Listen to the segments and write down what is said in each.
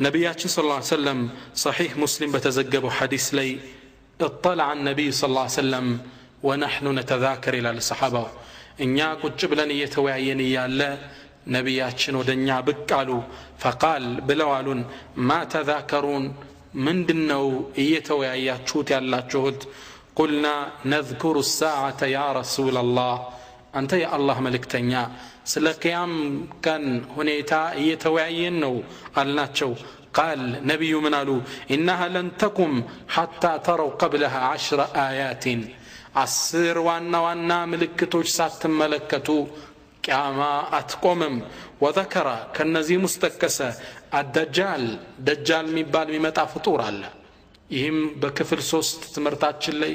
ነቢያችን صلى الله عليه وسلم صحيح ሙስሊም በተዘገበው ሐዲስ ላይ اطلع النبي صلى الله عليه وسلم ونحن نتذاكر ይላል ሰሓባው። እኛ ቁጭ ብለን እየተወያየን እያለ ነቢያችን ወደ እኛ ብቅ አሉ። فقال ብለው አሉን፣ ما تذاكرون ምንድነው እየተወያያችሁት ያላችሁት? قلنا نذكر الساعة يا رسول الله፣ አንተ የአላህ መልእክተኛ ስለ ቅያም ቀን ሁኔታ እየተወያየን ነው አልናቸው። ቃል ነቢዩ ምን አሉ? إنها لن تقم حتى تروا قبلها 10 آيات፣ 10 ዋና ዋና ምልክቶች ሳትመለከቱ ቅያማ አትቆምም። وذكر ከነዚህም ውስጥ ጠቀሰ الدجال፣ ደጃል የሚባል የሚመጣ ፍጡር አለ። ይህም በክፍል 3 ትምህርታችን ላይ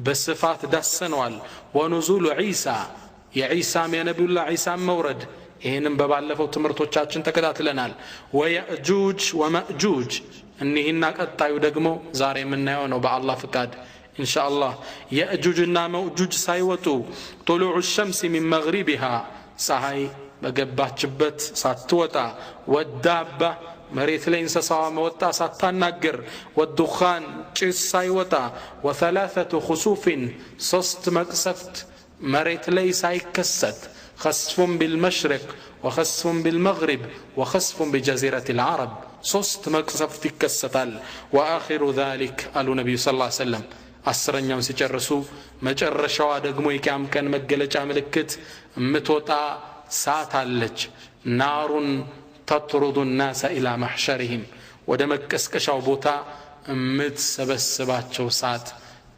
በስፋት ዳሰነዋል። ونزول عيسى፣ የዒሳም የነቢዩላህ ዒሳም መውረድ፣ ይህንም በባለፈው ትምህርቶቻችን ተከታትለናል። ويأجوج ومأجوج፣ እኒህና ቀጣዩ ደግሞ ዛሬ የምናየው ነው በአላህ ፍቃድ ኢንሻአላህ። የእጁጅና መእጁጅ ሳይወጡ طلوع الشمس من مغربها፣ ፀሐይ በገባችበት ሳትወጣ፣ والدابة መሬት ላይ እንስሳዋ መወጣ ሳታናግር፣ والدخان ጭስ ሳይወጣ፣ وثلاثة خسوف 3 መቅሰፍት መሬት ላይ ሳይከሰት፣ خسف بالمشرق وخسف بالمغرب وخسف بجزيرة العرب፣ 3 መቅሰፍት ይከሰታል። وآخر ذلك አሉ ነቢዩ صلى الله عليه وسلم 10ኛውን ሲጨርሱ መጨረሻዋ ደግሞ የቂያም ቀን መገለጫ ምልክት የምትወጣ ሰዓት አለች። نار تطرد الناس إلى محشرهم፣ ወደ መቀስቀሻው ቦታ የምትሰበስባቸው ሰዓት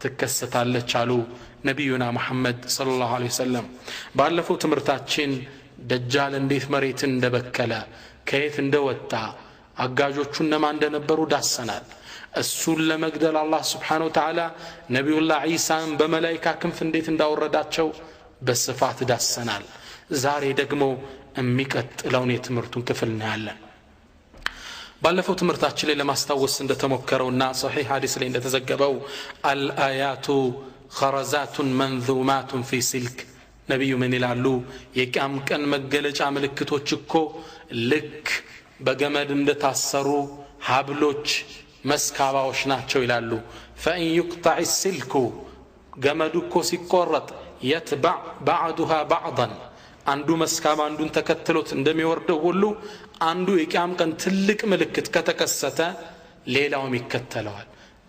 ትከሰታለች አሉ ነቢዩና መሐመድ صلى الله عليه وسلم። ባለፈው ትምህርታችን ደጃል እንዴት መሬትን እንደበከለ ከየት እንደወጣ አጋዦቹ እነማን እንደነበሩ ዳሰናል። እሱን ለመግደል አላህ سبحانه وتعالى ነቢዩላህ ዒሳን በመላኢካ ክንፍ እንዴት እንዳወረዳቸው በስፋት ዳሰናል። ዛሬ ደግሞ የሚቀጥለውን የትምህርቱን ክፍል እናያለን። ባለፈው ትምህርታችን ላይ ለማስታወስ እንደተሞከረውና صحيح ሐዲስ ላይ እንደተዘገበው الآيات خرزات منظومات في سلك፣ ነቢዩ ምን ይላሉ? የቂያም ቀን መገለጫ ምልክቶች እኮ ልክ በገመድ እንደታሰሩ ሀብሎች መስካባዎች ናቸው ይላሉ። فإن يقطع السلك፣ ገመዱ እኮ ሲቆረጥ يتبع بعضها بعضا፣ አንዱ መስካባ አንዱን ተከትሎት እንደሚወርደው ሁሉ አንዱ የቂያም ቀን ትልቅ ምልክት ከተከሰተ ሌላውም ይከተለዋል።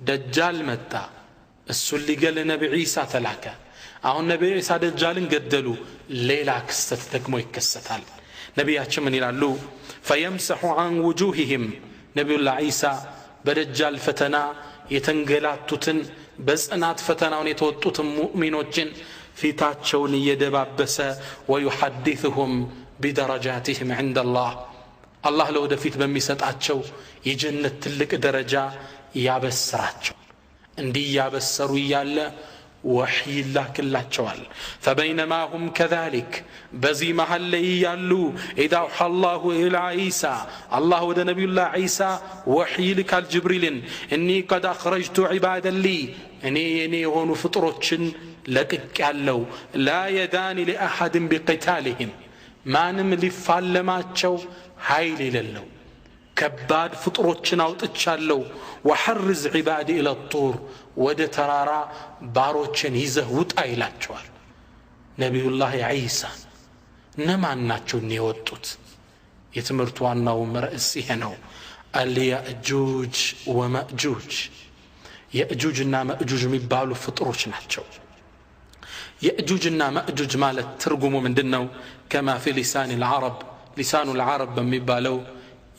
ደጃል መጣ፣ እሱን ሊገል ነቢ ዒሳ ተላከ። አሁን ነቢ ዒሳ ደጃልን ገደሉ፣ ሌላ ክስተት ደግሞ ይከሰታል። ነቢያችን ምን ይላሉ? فيمسح عن وجوههم፣ ነቢዩላህ ዒሳ በደጃል ፈተና የተንገላቱትን በጽናት ፈተናውን የተወጡትን ሙእሚኖችን ፊታቸውን እየደባበሰ ويحدثهم بدرجاتهم عند الله፣ አላህ ለወደፊት በሚሰጣቸው የጀነት ትልቅ ደረጃ ያበስራቸው። እንዲህ ያበሰሩ እያለ ወሕይ ይላክላቸዋል። فبينما هم كذلك፣ በዚህ መሃል ላይ እያሉ إذا أوحى الله إلى عيسى፣ አላህ ወደ ነቢዩላህ ዒሳ ወሕይ ይልካል ጅብሪልን፣ إني قد أخرجت عبادا لي፣ እኔ የኔ የሆኑ ፍጡሮችን ለቅቄያለሁ፣ لا يدان لأحد بقتالهم፣ ማንም ሊፋለማቸው ኃይል የሌለው ከባድ ፍጡሮችን አውጥቻለሁ። وحرز عبادي إلى الطور፣ ወደ ተራራ ባሮችን ይዘህ ውጣ ይላቸዋል። ነቢዩላህ ዒሳ እነማን ናቸው የወጡት? የትምህርቱ ዋናው ርዕስ ይሄ ነው። اليأجوج ومأجوج፣ የእጁጅና መእጁጅ የሚባሉ ፍጡሮች ናቸው። የእጁጅና መእጁጅ ማለት ትርጉሙ ምንድነው? كما في لسان العرب፣ لسان العرب በሚባለው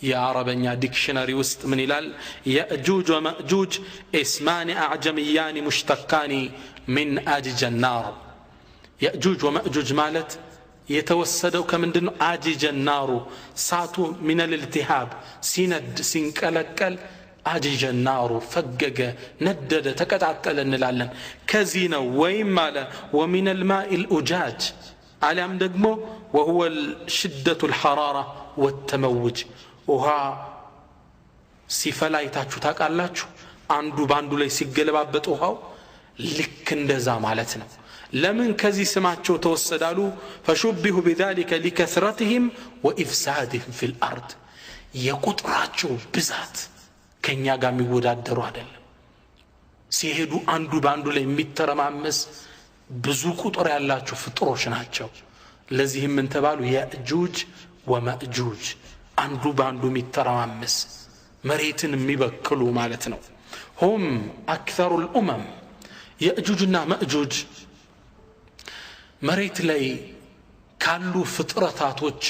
የአረበኛ dictionary ውስጥ ምን ይላል? يأجوج ومأجوج اسمان أعجميان مشتقان من أجج النار። የእጁጅ ወመእጁጅ ማለት የተወሰደው ከምንድነው? أجج النار፣ ሳቱ من الالتهاب ሲነድ ሲንቀለቀል أجج النار ፈገገ፣ ነደደ፣ ተቀጣጠለ እንላለን። ከዚህ ነው። ወይም አለ ومن الماء الأجاج፣ አሊያም ደግሞ وهو شدة الحرارة والتموج፣ ውሃ ሲፈላ አይታችሁ ታውቃላችሁ? አንዱ ባንዱ ላይ ሲገለባበጥ ውሃው ልክ እንደዛ ማለት ነው። ለምን ከዚህ ስማቸው ተወሰዳሉ? فشبهوا بذلك لكثرتهم وإفسادهم في الأرض። የቁጥራቸው ብዛት ከኛ ጋር የሚወዳደሩ አይደለም። ሲሄዱ አንዱ ባንዱ ላይ የሚተረማመስ ብዙ ቁጥር ያላቸው ፍጥሮች ናቸው። ለዚህም ምን ተባሉ? የእጁጅ ወመእጁጅ፣ አንዱ ባንዱ የሚተረማመስ መሬትን የሚበክሉ ማለት ነው። ሁም አክተሩ ልኡመም። የእጁጅና መእጁጅ መሬት ላይ ካሉ ፍጥረታቶች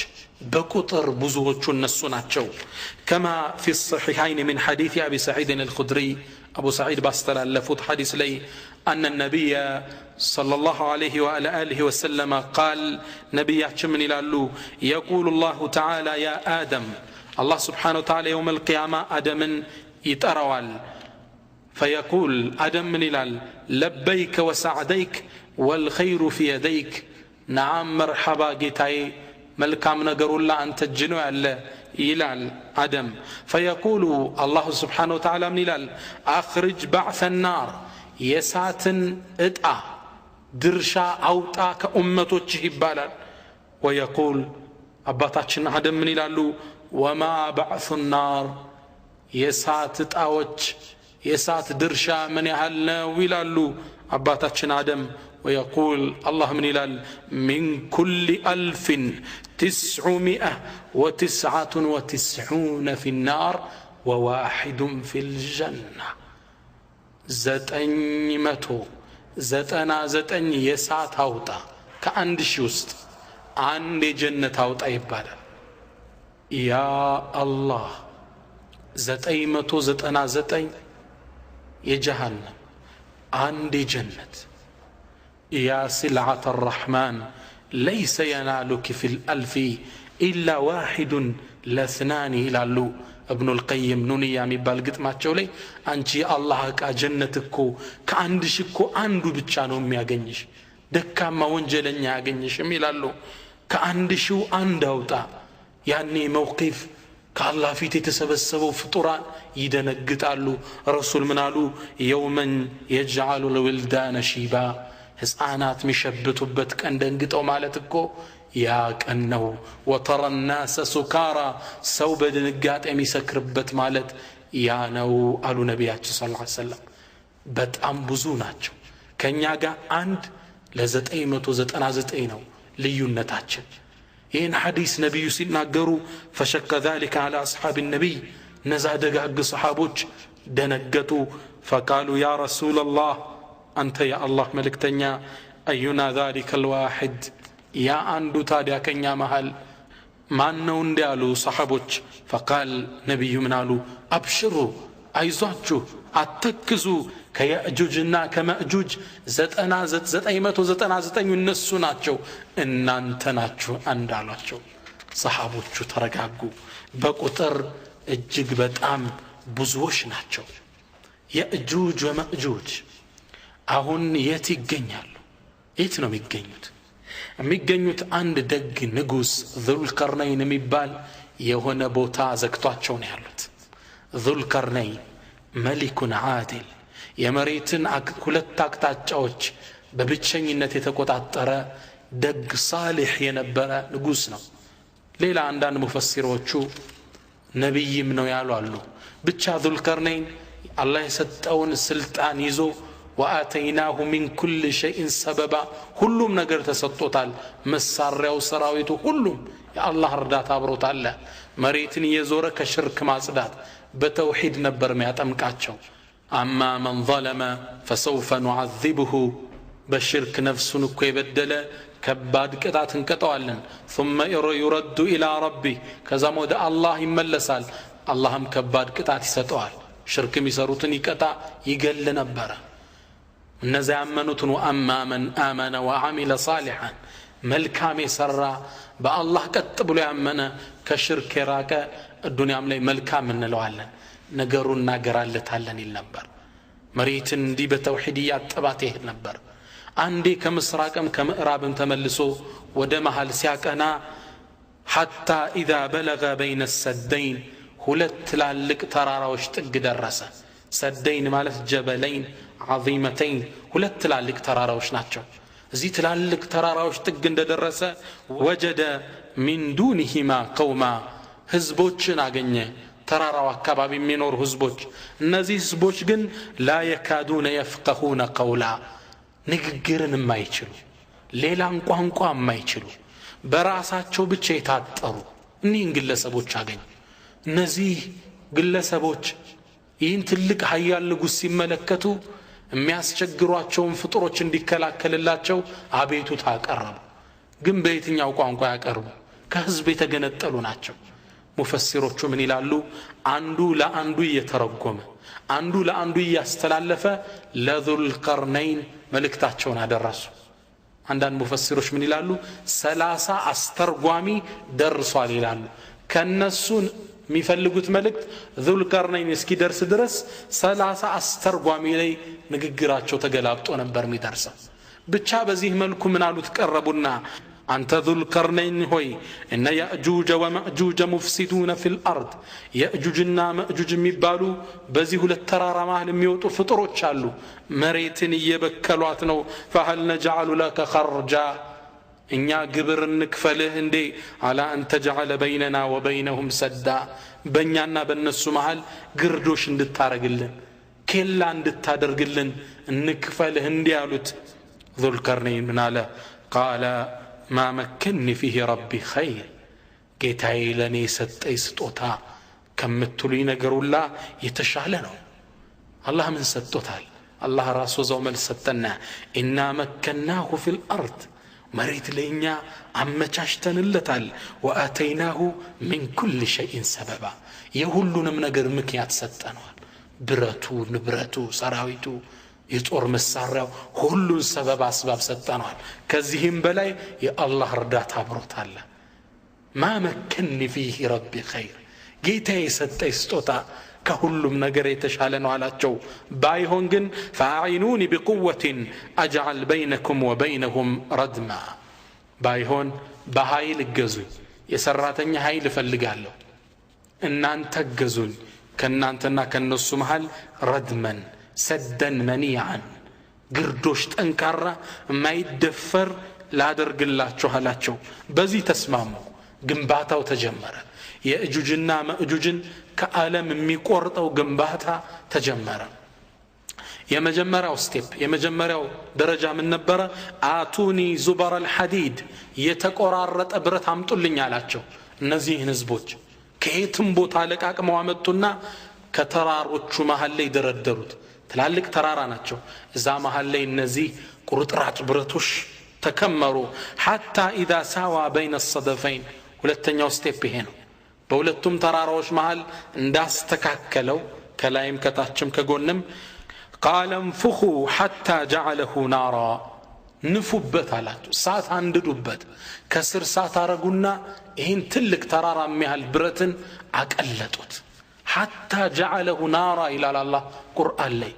በቁጥር ብዙዎቹ እነሱ ናቸው። كما في الصحيحين من حديث أبي سعيد الخدري፣ አቡ ሰዒድ ባስተላለፉት ሐዲስ ላይ أن النبي صلى الله عليه وعلى آله وسلم قال፣ ነቢያችን ምን ይላሉ? يقول الله تعالى يا آدم፣ አላህ سبحانه وتعالى يوم القيامة አደምን ይጠራዋል። فيقول አደም ምን ይላል? لبيك وسعديك والخير في يديك፣ نعم مرحبا ጌታዬ፣ መልካም ነገር ሁላ አንተ እጅ ነው ያለ ይላል አደም። فيقول الله سبحانه وتعالى ምን ይላል? أخرج بعث النار፣ የእሳትን ዕጣ ድርሻ አውጣ ከኡመቶችህ ይባላል። ويقول አባታችን አደም ምን ይላሉ? وما بعث النار፣ የእሳት ዕጣዎች የእሳት ድርሻ ምን ያህል ነው ይላሉ አባታችን አደም። ويقول አላህ ምን ይላል? من كل 1999 في النار وواحد في الجنة፣ 999 የእሳት አውጣ ከአንድ ሺህ ውስጥ አንድ የጀነት አውጣ ይባላል። ያ አላህ፣ 999 የጀሃነም አንድ የጀነት። يا سلعة الرحمن ليس ينالك في الألف إلا واحد لا اثنان ይላሉ እብኑል ቀይም ኑንያ የሚባል ግጥማቸው ላይ። አንቺ የአላህ ዕቃ ጀነት እኮ ከአንድ ሺህ እኮ አንዱ ብቻ ነው የሚያገኝሽ፣ ደካማ ወንጀለኛ አያገኝሽም ይላሉ። ከአንድ ሺው አንድ አውጣ። ያኔ መውቂፍ ከአላህ ፊት የተሰበሰበው ፍጡራን ይደነግጣሉ። ረሱል ምን አሉ? يوما يجعل الولدان شيبا፣ ሕፃናት የሚሸብቱበት ቀን ደንግጠው ማለት እኮ ያ ቀን ነው። وترى الناس سكارى፣ ሰው በድንጋጤ የሚሰክርበት ማለት ያ ነው አሉ ነቢያችን صلى الله عليه وسلم። በጣም ብዙ ናቸው። ከእኛ ጋር አንድ ለ999 ነው ልዩነታችን። ይህን ሐዲስ ነቢዩ ሲናገሩ فشق ذلك على أصحاب النبي፣ እነዛ ደጋግ ሰሓቦች ደነገጡ። فقالوا يا رسول الله፣ አንተ የአላህ መልእክተኛ፣ أينا ذلك الواحد፣ ያ አንዱ ታዲያ ከኛ መሃል ማን ነው እንዲህ አሉ ሰሓቦች። فقال ነቢዩ ምን አሉ? أبشروا፣ አይዟችሁ፣ አተክዙ፣ ከየእጁጅና ከመእጁጅ 999 እነሱ ናቸው፣ እናንተ ናችሁ አንድ አሏቸው። ሰሓቦቹ ተረጋጉ። በቁጥር እጅግ በጣም ብዙዎች ናቸው። የእጁጅ ወመእጁጅ አሁን የት ይገኛሉ? የት ነው የሚገኙት? የሚገኙት አንድ ደግ ንጉሥ ዙልቀርነይን የሚባል የሆነ ቦታ ዘግቷቸው ነው ያሉት። ዙልቀርነይን ملك عادل፣ የመሬትን ሁለት አቅጣጫዎች በብቸኝነት የተቆጣጠረ ደግ صالح የነበረ ንጉሥ ነው። ሌላ አንዳንድ ሙፈሲሮቹ ነቢይም ነው ያሉ አሉ። ብቻ ዙልቀርነይን አላህ የሰጠውን ስልጣን ይዞ وآتيناه من كل شيء سببا፣ ሁሉም ነገር ተሰጥቶታል። መሳሪያው፣ ሰራዊቱ፣ ሁሉም የአላህ እርዳታ አብሮት አለ። መሬትን እየዞረ ከሽርክ ማጽዳት በተውሂድ ነበር የሚያጠምቃቸው። أما من ظلم فسوف نعذبه፣ በሽርክ ነፍሱን እኮ የበደለ ከባድ ቅጣት እንቀጠዋለን። ثم يرد إلى ربه፣ ከዛም ወደ አላህ ይመለሳል። አላህም ከባድ ቅጣት ይሰጠዋል። ሽርክ የሚሰሩትን ይቀጣ ይገል ነበረ። እነዚያ ያመኑትን وأما من آمن وعمل صالحا፣ መልካም የሰራ በአላህ ቀጥ ብሎ ያመነ ከሽርክ የራቀ ዱንያም ላይ መልካም እንለዋለን፣ ነገሩን እናገራለታለን ይል ነበር። መሬትን እንዲህ በተውሂድ እያጠባት ይሄድ ነበር። አንዴ ከምስራቅም ከምዕራብም ተመልሶ ወደ መሃል ሲያቀና حتى إذا بلغ بين السدين፣ ሁለት ትላልቅ ተራራዎች ጥግ ደረሰ። سدين ማለት جبلين عظيمتين፣ ሁለት ትላልቅ ተራራዎች ናቸው። እዚህ ትላልቅ ተራራዎች ጥግ እንደደረሰ وجد من دونهما قوما፣ ህዝቦችን አገኘ። ተራራው አካባቢ የሚኖሩ ህዝቦች። እነዚህ ህዝቦች ግን ላ የካዱነ የፍቀሁነ ቀውላ፣ ንግግርን የማይችሉ፣ ሌላን ቋንቋ የማይችሉ፣ በራሳቸው ብቻ የታጠሩ እኒህን ግለሰቦች አገኙ። እነዚህ ግለሰቦች ይህን ትልቅ ሀያል ንጉሥ ሲመለከቱ የሚያስቸግሯቸውን ፍጡሮች እንዲከላከልላቸው አቤቱታ አቀረቡ። ግን በየትኛው ቋንቋ ያቀርቡ? ከህዝብ የተገነጠሉ ናቸው። ሙፈሲሮቹ ምን ይላሉ? አንዱ ለአንዱ እየተረጎመ፣ አንዱ ለአንዱ እያስተላለፈ ለዙልቀርነይን መልእክታቸውን አደረሱ። አንዳንድ ሙፈሲሮች ምን ይላሉ? 30 አስተርጓሚ ደርሷል ይላሉ። ከነሱ የሚፈልጉት መልእክት ዙልቀርነይን እስኪደርስ ድረስ 30 አስተርጓሚ ላይ ንግግራቸው ተገላብጦ ነበር የሚደርሰው። ብቻ በዚህ መልኩ ምን አሉት? ቀረቡና አንተ ዙልቀርነይን ሆይ፣ إن يأجوج ومأجوج مفسدون في الأرض፣ የእጁጅና መእጁጅ የሚባሉ በዚህ ሁለት ተራራ መሃል የሚወጡ ፍጡሮች አሉ፣ መሬትን እየበከሏት ነው። فهل نجعل لك خرجا፣ እኛ ግብር እንክፈልህ እንዴ? على أن تجعل بيننا وبينهم سدا፣ በእኛና በእነሱ መሃል ግርዶሽ እንድታረግልን፣ ኬላ እንድታደርግልን እንክፈልህ እንዲህ አሉት። ዙልቀርነይን ምን አለ? قال ما مكني فيه ربي خير፣ ጌታዬ ለእኔ የሰጠኝ ስጦታ ከምትሉኝ ነገር ሁላ የተሻለ ነው። አላህ ምን ሰጥቶታል? አላህ ራሱ እዛው መልስ ሰጠና إنا مكنا له في الأرض፣ መሬት ለእኛ አመቻችተንለታል። وآتيناه من كل شيء سببا፣ የሁሉንም ነገር ምክንያት ሰጠነዋል። ብረቱ፣ ንብረቱ፣ ሰራዊቱ፣ የጦር መሳሪያው፣ ሁሉን ሰበብ አስባብ ሰጠነዋል። ከዚህም በላይ የአላህ እርዳታ አብሮታል። ما مكني فيه ربي خير፣ ጌታ የሰጠኝ ስጦታ ከሁሉም ነገር የተሻለ ነው አላቸው። ባይሆን ግን فأعينوني بقوة أجعل بينكم وبينهم ردما፣ ባይሆን በኃይል እገዙኝ፣ የሰራተኛ ኃይል እፈልጋለሁ፣ እናንተ እገዙኝ፣ ከእናንተና ከእነሱ መሃል ردما سدا منيعا፣ ግርዶሽ ጠንካራ የማይደፈር ላደርግላችሁ አላቸው። በዚህ ተስማሙ። ግንባታው ተጀመረ። የእጁጅና መእጁጅን ከዓለም የሚቆርጠው ግንባታ ተጀመረ። የመጀመሪያው step፣ የመጀመሪያው ደረጃ ምን ነበረ? آتوني زبر الحديد፣ የተቆራረጠ ብረት አምጡልኝ አላቸው። እነዚህን ህዝቦች ከየትም ቦታ ለቃቅመው አመጡና ከተራሮቹ መሃል ላይ ደረደሩት። ትላልቅ ተራራ ናቸው። እዛ መሃል ላይ እነዚህ ቁርጥራጭ ብረቶች ተከመሩ። حتى إذا ساوى بين الصدفين፣ ሁለተኛው step ይሄ ነው። በሁለቱም ተራራዎች መሃል እንዳስተካከለው ከላይም ከታችም ከጎንም፣ قال انفخوا حتى جعله نارا፣ ንፉበት አላቸው። ሳት አንድዱበት። ከስር ሳት አረጉና ይህን ትልቅ ተራራ የሚያህል ብረትን አቀለጡት። حتى جعله نارا ይላል አላህ ቁርአን ላይ፣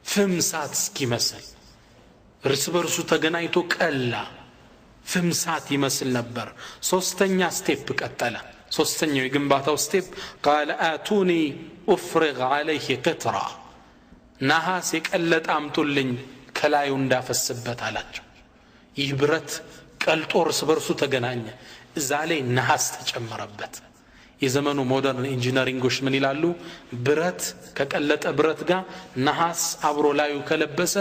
ፍም ሳት እስኪመስል እርስ በርሱ ተገናኝቶ ቀላ፣ ፍም ሳት ይመስል ነበር። ሶስተኛ step ቀጠለ። ሶስተኛው የግንባታው step قال آتوني أفرغ عليه قطرا፣ ነሐስ የቀለጠ አምጡልኝ ከላዩ እንዳፈስበት አላቸው። ይህ ብረት ቀልጦ እርስ በርሱ ተገናኘ። እዛ ላይ ነሐስ ተጨመረበት። የዘመኑ modern engineering ኦች ምን ይላሉ? ብረት ከቀለጠ ብረት ጋር ነሐስ አብሮ ላዩ ከለበሰ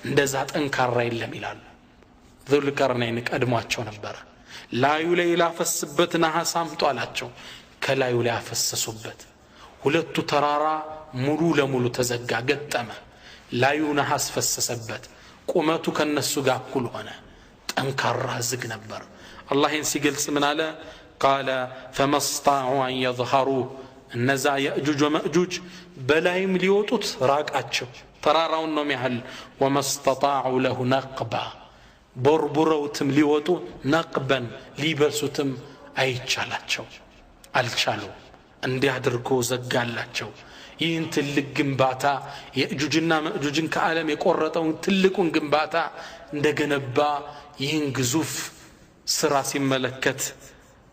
እንደዛ ጠንካራ የለም ይላሉ። ዙልቀርነይን ቀድሟቸው ነበረ። ላዩ ላይ ላፈስበት ነሐስ አምጡ አላቸው። ከላዩ ላይ አፈሰሱበት። ሁለቱ ተራራ ሙሉ ለሙሉ ተዘጋ፣ ገጠመ። ላዩ ነሐስ ፈሰሰበት። ቁመቱ ከነሱ ጋር እኩል ሆነ። ጠንካራ ዝግ ነበር። አላህን ሲገልጽ ምን አለ? قال فما استطاعوا أن يظهروه፣ እነዛ የእጁጅ ወመእጁጅ በላይም ሊወጡት ራቃቸው፣ ተራራውን ነው ያህል። وما استطاعوا له نقبا፣ ቦርቡረውትም ሊወጡ نقبا ሊበሱትም አይቻላቸው፣ አልቻሉ። እንዲህ አድርጎ ዘጋላቸው። ይህን ትልቅ ግንባታ፣ የእጁጅና መእጁጅን ከዓለም የቆረጠውን ትልቁን ግንባታ እንደገነባ ይህን ግዙፍ ስራ ሲመለከት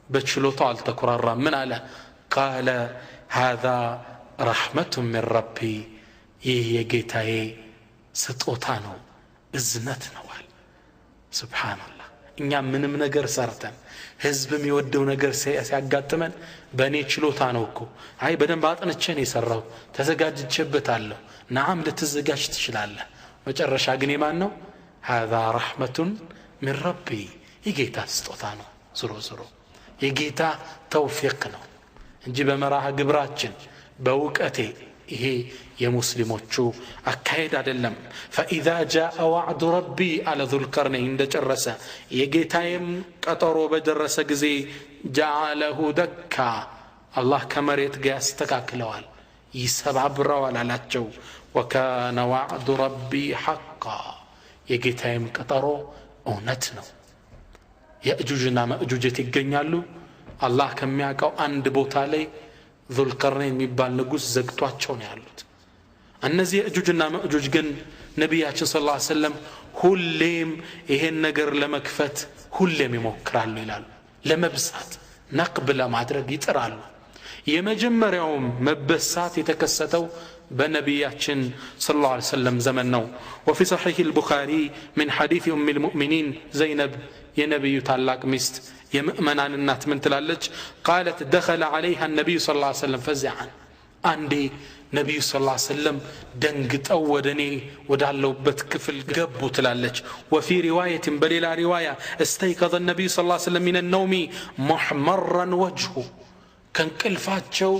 በችሎታው አልተኩራራም። ምን አለ? قال هذا رحمة من ربي፣ ይህ የጌታዬ ስጦታ ነው፣ እዝነት ነው አለ። سبحان الله። እኛ ምንም ነገር ሰርተን ህዝብ የሚወደው ነገር ሲያጋጥመን በእኔ ችሎታ ነው እኮ፣ አይ በደንብ አጥንቼ ነው የሰራው፣ ተዘጋጅቼበታለሁ። ነዓም ልትዘጋጅ ትችላለህ። መጨረሻ ግን የማን ነው? هذا رحمة من ربي፣ የጌታ ስጦታ ነው። ዝሮ ዝሮ የጌታ ተውፊቅ ነው እንጂ በመርሃ ግብራችን በእውቀቴ ይሄ የሙስሊሞቹ አካሄድ አይደለም። ፈኢዛ ጃአ ዋዕዱ ረቢ አለ ዙልቀርነይን እንደጨረሰ፣ የጌታዬም ቀጠሮ በደረሰ ጊዜ ጀዓለሁ ደካ፣ አላህ ከመሬት ጋር ያስተካክለዋል፣ ይሰባብረዋል አላቸው። ወካነ ዋዕዱ ረቢ ሐቃ፣ የጌታዬም ቀጠሮ እውነት ነው። የእጁጅና መእጁጅ የት ይገኛሉ? አላህ ከሚያውቀው አንድ ቦታ ላይ ዙልቀርነይን የሚባል ንጉሥ ዘግቷቸው ነው ያሉት። እነዚህ የእጁጅና መእጁጅ ግን ነቢያችን ሰለላሁ ዐለይሂ ወሰለም ሁሌም ይሄን ነገር ለመክፈት ሁሌም ይሞክራሉ ይላሉ። ለመብሳት ነቅብ ለማድረግ ይጥራሉ። የመጀመሪያውም መበሳት የተከሰተው በነቢያችን ሰለላሁ ዐለይሂ ወሰለም ዘመን ነው። ወፊ ሰሒህ አልቡኻሪ ምን ሐዲስ ኡም ልሙእሚኒን ዘይነብ፣ የነቢዩ ታላቅ ሚስት የምእመናን እናት ምን ትላለች? ቃለት ደኸለ ዐለይሃ ነቢዩ ሰለላሁ ዐለይሂ ወሰለም ፈዚዐን፣ አንዴ ነቢዩ ሰለላሁ ዐለይሂ ወሰለም ደንግጠው ወደ እኔ ወዳለሁበት ክፍል ገቡ ትላለች። ወፊ ሪዋየትን፣ በሌላ ሪዋያ እስተይቀዘ ነቢዩ ሰለላሁ ዐለይሂ ወሰለም ሚነ ነውሚ ሙሕመረን ወጅሁ፣ ከእንቅልፋቸው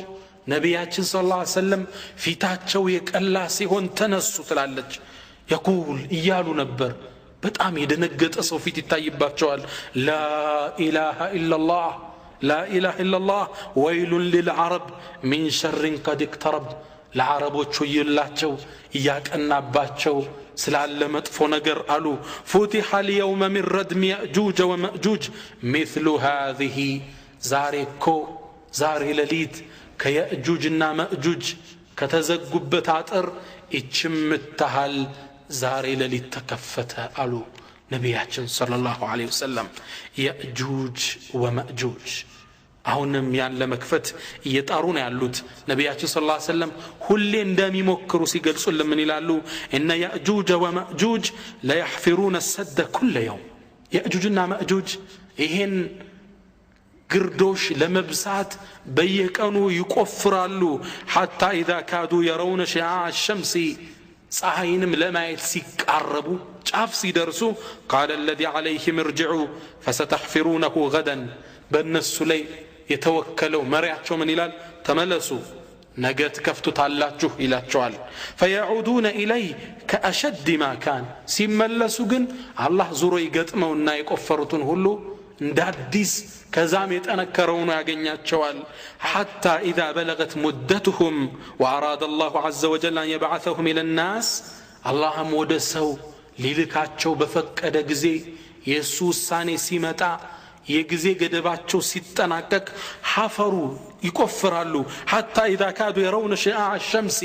ነቢያችን ሰለላሁ ዐለይሂ ወሰለም ፊታቸው የቀላ ሲሆን ተነሱ ትላለች። የቁል እያሉ ነበር። በጣም የደነገጠ ሰው ፊት ይታይባቸዋል። ላኢላሃ ኢላላህ ላኢላሃ ኢላላህ ወይሉን ሊልዓረብ ሚን ሸሪን ቀድ እቅተረብ፣ ለዓረቦች ወዮላቸው እያቀናባቸው ስላለ መጥፎ ነገር አሉ። ፉቲሐ ልየውመ ሚን ረድሚ የእጁጅ ወመእጁጅ ሚስሉ ሃዚህ፣ ዛሬ እኮ ዛሬ ሌሊት ከየእጁጅና መእጁጅ ከተዘጉበት አጥር ይችም ምታሃል ዛሬ ሌሊት ተከፈተ አሉ ነቢያችን ሰለላሁ ዐለይሂ ወሰለም። የእጁጅ ወመእጁጅ አሁንም ያን ለመክፈት እየጣሩ ነው ያሉት። ነቢያችን ሰለላሁ ዐለይሂ ወሰለም ሁሌ እንደሚሞክሩ ሲገልጹልን ምን ይላሉ? እነ የእጁጅ ወመእጁጅ ለየሕፊሩነ ሰደ ኩለ የውም፣ የእጁጅና መእጁጅ ይሄን ግርዶሽ ለመብሳት በየቀኑ ይቆፍራሉ። ሐታ ኢዛ ካዱ የረውነ ሽዓ ሸምሲ፣ ፀሐይንም ለማየት ሲቃረቡ ጫፍ ሲደርሱ፣ ቃለ አለዚ ዐለይህም እርጅዑ ፈሰተሕፊሩነሁ ገደን፣ በእነሱ ላይ የተወከለው መሪያቸው ምን ይላል? ተመለሱ ነገ ትከፍቱታላችሁ ይላቸዋል። ፈየዑዱነ ኢለይህ ከአሸድ ማ ካን፣ ሲመለሱ ግን አላህ ዙሮ ይገጥመውና የቆፈሩትን ሁሉ እንደ አዲስ ከዛም የጠነከረው ነው ያገኛቸዋል። ሐታ ኢዛ በለገት ሙደትሁም ወአራደ አላሁ ዐዘ ወጀል አን የብዓተሁም ኢለ ናስ፣ አላህም ወደ ሰው ሊልካቸው በፈቀደ ጊዜ የእሱ ውሳኔ ሲመጣ የጊዜ ገደባቸው ሲጠናቀቅ ሐፈሩ ይቆፍራሉ። ሐታ ኢዛ ካዱ የረውነ ሽዓ ሸምሲ፣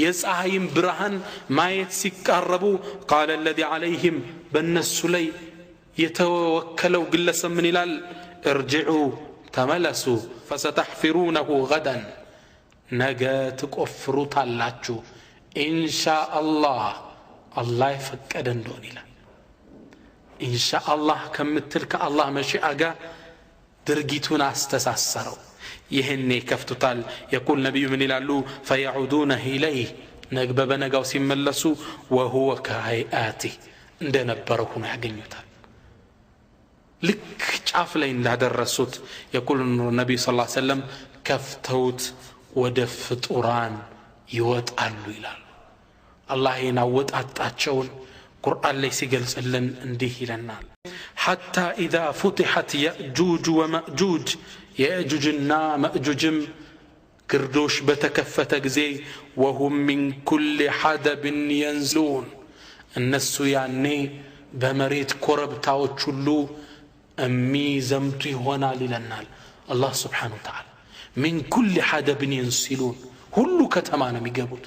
የፀሐይን ብርሃን ማየት ሲቃረቡ፣ ቃለ አለዚ ዐለይህም፣ በእነሱ ላይ የተወከለው ግለሰብ ምን ይላል? እርጅዑ ተመለሱ፣ ፈሰተሕፊሩነሁ ገደን፣ ነገ ትቆፍሩታላችሁ ኢንሻ አላህ፣ አላህ የፈቀደ እንደሆን ይላል። ኢንሻ አላህ ከምትል ከአላህ መሺአ ጋር ድርጊቱን አስተሳሰረው። ይህኔ ይከፍቱታል። የቁል ነቢዩ ምን ይላሉ? ፈየዑዱነ ኢለይህ፣ በበነጋው ሲመለሱ ወሁወ ከሀይአቲህ፣ እንደነበረው ሆኖ ያገኙታል። ልክ ጫፍ ላይ እንዳደረሱት የቁል ነቢዩ ስ ሰለም ከፍተውት ወደ ፍጡራን ይወጣሉ ይላሉ። አላህ ይህን አወጣጣቸውን ቁርአን ላይ ሲገልጽልን እንዲህ ይለናል። ሐታ ኢዛ ፉትሐት የእጁጅ ወመእጁጅ፣ የእጁጅና መእጁጅም ግርዶሽ በተከፈተ ጊዜ፣ ወሁም ሚን ኩል ሐደብን የንዝሉን፣ እነሱ ያኔ በመሬት ኮረብታዎች ሁሉ የሚዘምቱ ይሆናል ይለናል አላህ ስብሓነሁ ወተዓላ። ሚን ኩል ሐደብን የንሲሉን፣ ሁሉ ከተማ ነው የሚገቡት፣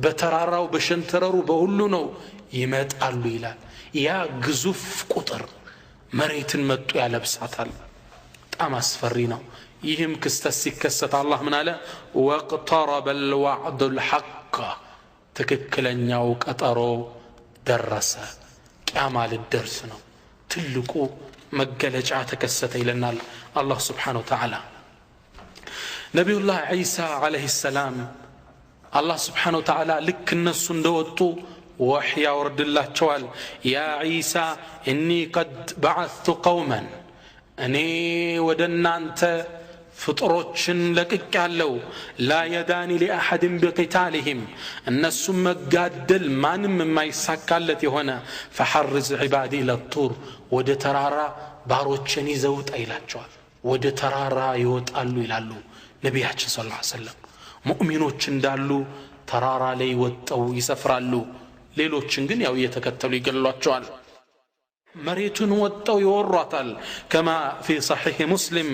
በተራራው በሸንተረሩ በሁሉ ነው ይመጣሉ ይላል። ያ ግዙፍ ቁጥር መሬትን መጡ ያለብሳታል። በጣም አስፈሪ ነው። ይህም ክስተት ሲከሰት አላህ ምን አለ? ወቅተረበ ልዋዕዱ ልሐቅ፣ ትክክለኛው ቀጠሮ ደረሰ። ቅያማ ልደርስ ነው። ትልቁ መገለጫ ተከሰተ ይለናል አላህ Subhanahu Wa Ta'ala። ነቢዩላህ ዒሳ ዓለይሂ ሰላም አላህ Subhanahu Wa Ta'ala ልክ እነሱ እንደወጡ ወህይ ያወርድላቸዋል። ያ ዒሳ እኒ ቀድ በዐثቱ ቀውመን፣ እኔ ወደ እናንተ ፍጥሮችን ለቅቄያለሁ። ላ የዳኒ ሊአሐድን ቢቂታሊሂም፣ እነሱም መጋደል ማንም የማይሳካለት የሆነ። ፈሐርዝ ዒባዲ ለጡር፣ ወደ ተራራ ባሮችን ይዘው ውጣ ይላቸዋል። ወደ ተራራ ይወጣሉ ይላሉ ነቢያችን ሰለላሁ ዐለይሂ ወሰለም። ሙእሚኖች እንዳሉ ተራራ ላይ ወጠው ይሰፍራሉ። ሌሎችን ግን ያው እየተከተሉ ይገሏቸዋል። መሬቱን ወጠው ይወሯታል። ከማ ፊ ሰሒሕ ሙስሊም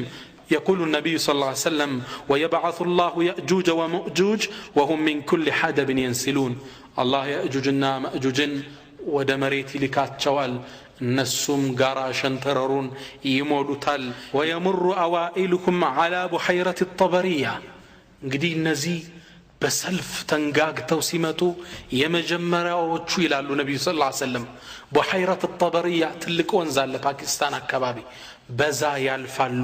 يقول النبي صلى الله عليه وسلم ويبعث الله يأجوج ومأجوج وهم من كل حدب ينسلون። الله يأجوجنا مأجوجን ወደ መሬት ይልካቸዋል። እነሱም ጋራ ሸንተረሩን ይሞሉታል። ويمر أوائلكم على بحيرة الطبرية። እንግዲህ እነዚህ በሰልፍ ተንጋግተው ሲመጡ የመጀመሪያዎቹ ይላሉ ነቢዩ ሰለላሁ ዐለይሂ ወሰለም ቡሐይረት ጠበርያ ትልቅ ወንዝ አለ ፓኪስታን አካባቢ፣ በዛ ያልፋሉ።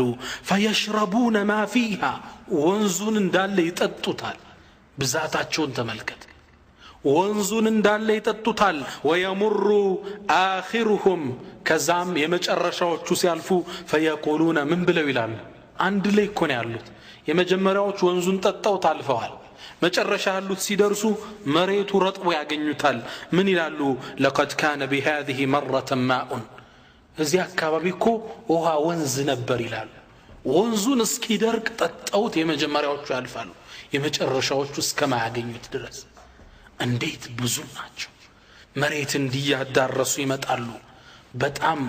ፈየሽረቡነ ማ ፊሃ፣ ወንዙን እንዳለ ይጠጡታል። ብዛታቸውን ተመልከት። ወንዙን እንዳለ ይጠጡታል። ወየሙሩ አኺሩሁም፣ ከዛም የመጨረሻዎቹ ሲያልፉ ፈየቁሉነ፣ ምን ብለው ይላሉ? አንድ ላይ እኮ ነው ያሉት። የመጀመሪያዎቹ ወንዙን ጠጣው ታልፈዋል። መጨረሻ ያሉት ሲደርሱ መሬቱ ረጥቦ ያገኙታል። ምን ይላሉ? ለቀድ ካነ ቢሃዚህ መረተን ማኡን፣ እዚህ አካባቢ እኮ ውሃ ወንዝ ነበር ይላሉ። ወንዙን እስኪደርቅ ጠጣውት የመጀመሪያዎቹ ያልፋሉ፣ የመጨረሻዎቹ እስከማያገኙት ድረስ። እንዴት ብዙ ናቸው! መሬት እንዲያዳረሱ ይመጣሉ። በጣም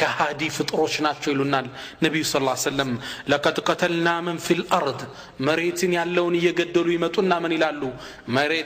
ከሃዲ ፍጥሮች ናቸው ይሉናል ነቢዩ ሰለላሁ ዐለይሂ ወሰለም። ለቀድ ቀተልና መን ፊል አርድ፣ መሬትን ያለውን እየገደሉ ይመጡና ምን ይላሉ? መሬት